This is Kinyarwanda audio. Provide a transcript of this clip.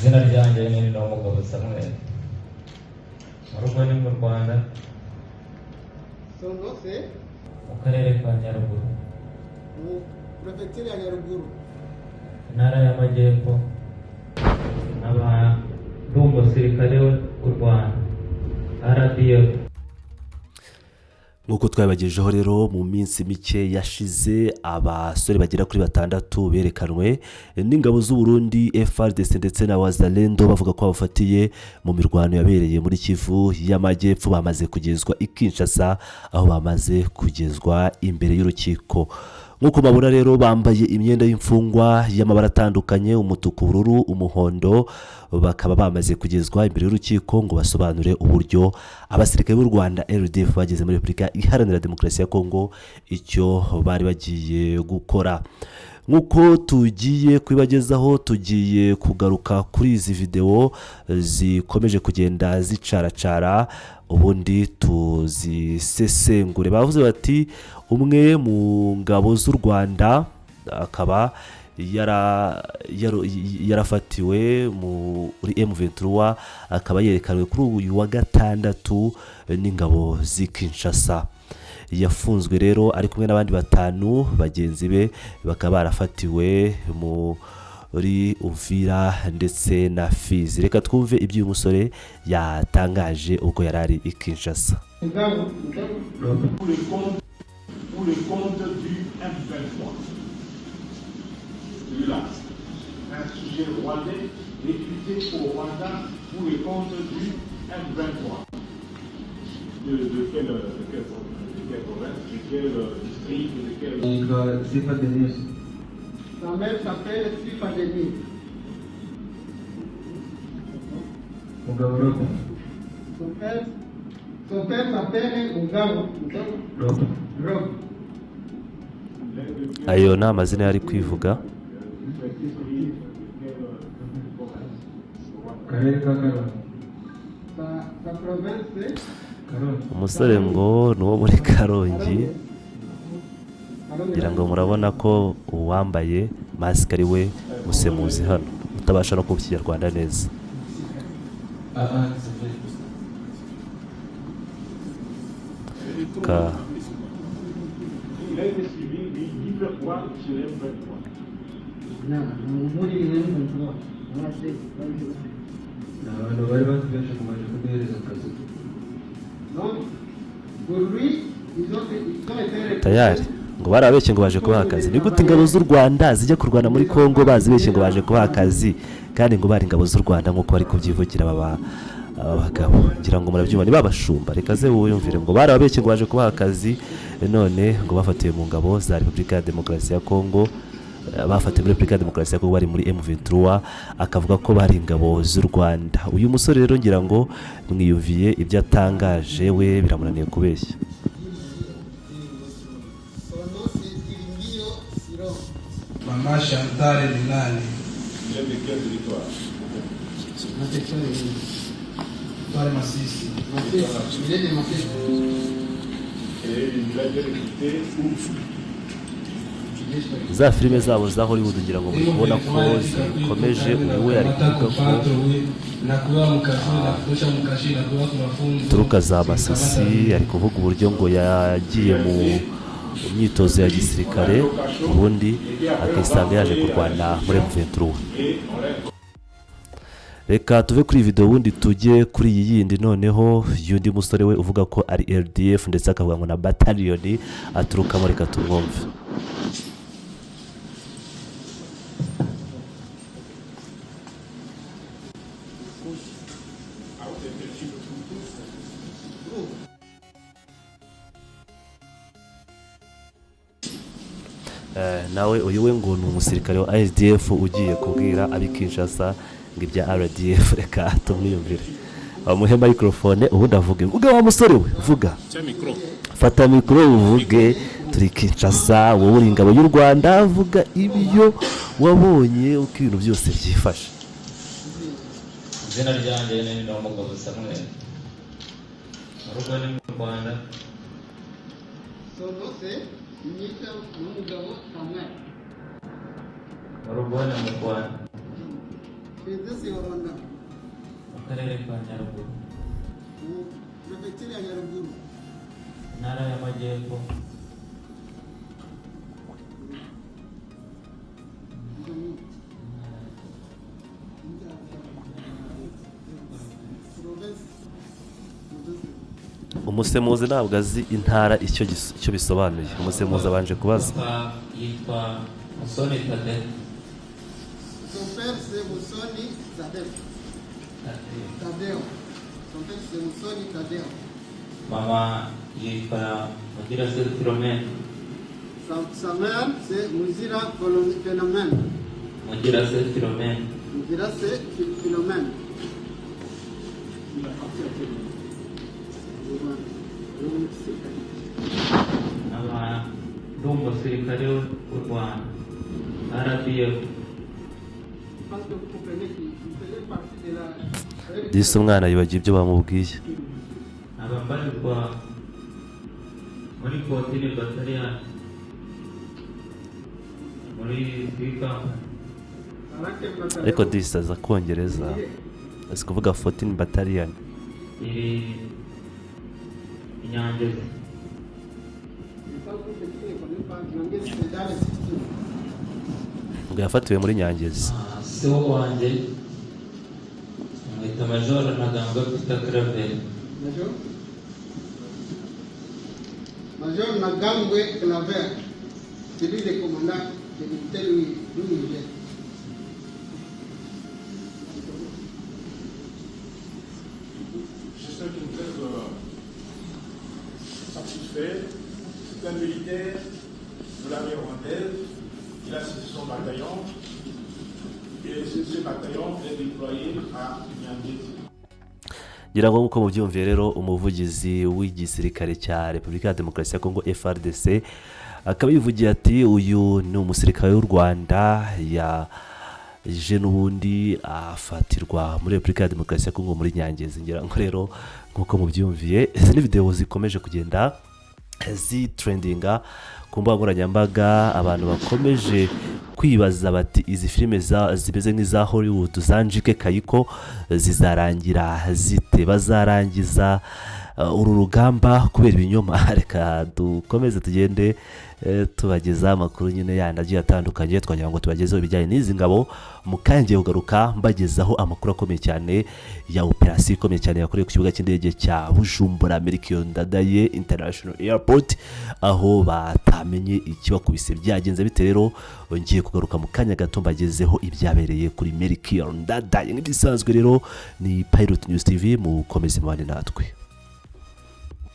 Izina ryanjye ni Mugabo Samuel. Mu rugo ni mu Rwanda. Son nom, c'est Mu karere ka Nyaruguru. Mu préfecture ya Nyaruguru. Intara y'Amajyepfo. Nkaba ndi umusirikare w'u Rwanda, RDF. Nk'uko twabibagejeho rero mu minsi mike yashize, abasore bagera kuri batandatu berekanwe n'ingabo z'u Burundi, FARDC ndetse na Wazalendo, bavuga ko babafatiye mu mirwano yabereye muri Kivu y'Amajyepfo, bamaze kugezwa i Kinshasa, aho bamaze kugezwa imbere y'urukiko. Nk'uko babona rero, bambaye imyenda y'imfungwa y'amabara atandukanye: umutuku, ubururu, umuhondo. Bakaba bamaze kugezwa imbere y'urukiko ngo basobanure uburyo abasirikare b'u Rwanda, RDF, bageze muri Repubulika Iharanira Demokarasi ya Kongo, icyo bari bagiye gukora. Nk'uko tugiye kubibagezaho, tugiye kugaruka kuri izi videwo zikomeje kugenda zicaracara, ubundi tuzisesengure. Bavuze bati umwe mu ngabo z'u Rwanda akaba yarafatiwe muri M23, akaba yerekanwe kuri uyu wa gatandatu n'ingabo z'i Kinshasa. Yafunzwe rero ari kumwe n'abandi batanu bagenzi be, bakaba barafatiwe muri Uvira ndetse na Fizi. Reka twumve ibyo uyu musore yatangaje ubwo yari ari i Kinshasa. Mugabo, Mugabo. Pour le compte du M23. Celui-là, un sujet rwandais recruté au Rwanda pour le compte du M23. De quelle province, de quel district, de quel. Yitwa Sifa Denise. Sa mère s'appelle Sifa Denis. Mugabo Robo. Son père s'appelle Mugabo. Mugabo. Robo. Rob. Ayo ni amazina yari kwivuga. Karere ka Karongi. Sa province, c'est Karongi. Umusore ngo ni uwo muri Karongi. Karongi. Ngira ngo murabona ko uwambaye masike ari we musemuzi hano, utabasha no kuvuga Ikinyarwanda neza. Ah ah, c'est vrai. Ka Il a été suivi, lui, divers fois chez les M23. Non, muri M23. Ni abantu bari batubeshe ngo baje kuduhereza akazi. Donc, pour lui, ils ont été recrutés. Tayari ngo barabeshye ngo baje kubaha akazi. Ni gute ingabo z'u Rwanda zijya kurwana muri Kongo bazibeshye ngo baje kubaha akazi, kandi ngo bari ingabo z'u Rwanda, nk'uko bari kubyivugira aba bagabo? Ngira ngo murabyumva, ni babashumba. Reka ze wiyumvire ngo barababeshye ngo baje kubaha akazi, none ngo bafatiwe mu ngabo za Repubulika ya Demokarasi ya Kongo, bafatiwe muri Repubulika ya Demokarasi ya Kongo bari muri M23, akavuga ko bari ingabo z'u Rwanda. Uyu musore rero ngira ngo mwiyumviye ibyo atangaje, we biramunaniye kubeshya. Son nom, c'est Iringio Siron. Mama Chantal Minani. Il est de quel territoire? Twari Masisi. Masisi. Il est de Masisi. Et il a été recruté où? Za filime zabo za Hollywood ngira ngo muri kubona ko zikomeje. Uyu we ari kuvuga ko turuka za Masisi, ari kuvuga uburyo ngo yagiye mu myitozo ya gisirikare, ubundi akisanga yaje kurwana muri M23. Reka tuve kuri iyi video, ubundi tujye kuri iyi yindi noneho y'undi musore we uvuga ko ari RDF, ndetse akavuga ngo na bataliyoni aturukamo. Reka tumwumve. Nawe uyu we ngo ni umusirikare wa RDF ugiye kubwira ab'i Kinshasa ngo ibya RDF. Reka tumwiyumvire, bamuhe microphone ubundi avuge. Vuga wa musore we, vuga, fata mikoro uvuge. Turi Kinshasa, wowe uri ingabo y'u Rwanda, vuga ibyo wabonye, uko ibintu byose byifashe. Izina ryanjye ni Mugabo Samuel. Mu rugo ni mu Rwanda. Son nom, c'est Nyita Mugabo Samuel. Mu rugo ni mu Rwanda. Province ya Rwanda. Mu karere ka Nyaruguru. Mu préfecture ya Nyaruguru. Intara y'Amajyepfo. Province. Province. Umusemuzi ntabwo azi intara icyo bisobanuye. Umusemuzi abanje kubaza. Papa yitwa Musoni Tade. Son père, c'est Musoni Tadeo. Tadeo. Son père, c'est Musoni Tadeo. Mama yitwa Mugirase Philomene. Sa mère, c'est Muzira Phénomène. Mugirase Philomene. Muzira, c'est Philomène. Il appartient à quel Au Rwanda. Au Nkaba ndi umusirikare w'u Rwanda, RDF. Je pense que vous comprenez qu'il faisait partie de la. Disi umwana yibagiwe ibyo bamubwiye. Nkaba mbarirwa muri 14 Battalion muri C Company. Ariko disi aza kongereza, azi kuvuga 14 Battalion. Iri i Nyangezi. Je pense que qui ne connaît pas, Nyangezi, c'est dans les 16. Ngo yafatiwe muri Nyangezi. Ah, se wanjye amwita Majoro Ntagambwa Peter Claver. Major Major Nagambwe Claver, c'est lui le commandant de l'unité d'où il vient. J'espère que vous êtes satisfait. C'est un militaire de l'armée rwandaise. Il a saisi son bataillon. Et ce bataillon est déployé à Nyangezi. Ngira ngo nk'uko mubyumviye rero, umuvugizi w'igisirikare cya Repubulika ya Demokarasi ya Kongo, FARDC, akaba yivugiye ati: "Uyu ni umusirikare w'u Rwanda, yaje n'ubundi afatirwa muri Repubulika ya Demokarasi ya Kongo muri Nyangezi." Ngira ngo rero nk'uko mubyumviye, izi ni videwo zikomeje kugenda zitrendinga ku mbuga nkoranyambaga. Abantu bakomeje kwibaza bati: "Izi filime zimeze nk'iza Hollywood za Njike Kayiko zizarangira zite? Bazarangiza uru rugamba kubera ibinyoma?" Reka dukomeze tugende tubagezaho amakuru nyine yandi agiye atandukanye. Twagira ngo tubagezeho ibijyanye n'izi ngabo. Mukangiye kugaruka mbagezaho amakuru akomeye cyane ya operasiyo ikomeye cyane yakorewe ku kibuga cy'indege cya Bujumbura, Melchior Ndadaye International Airport, aho batamenye ikibakubise. Byagenze bite rero? Ngiye kugaruka mu kanya gato mbagezeho ibyabereye kuri Melchior Ndadaye. Nk'ibisanzwe rero ni Pilot News TV, mukomeze mubane natwe.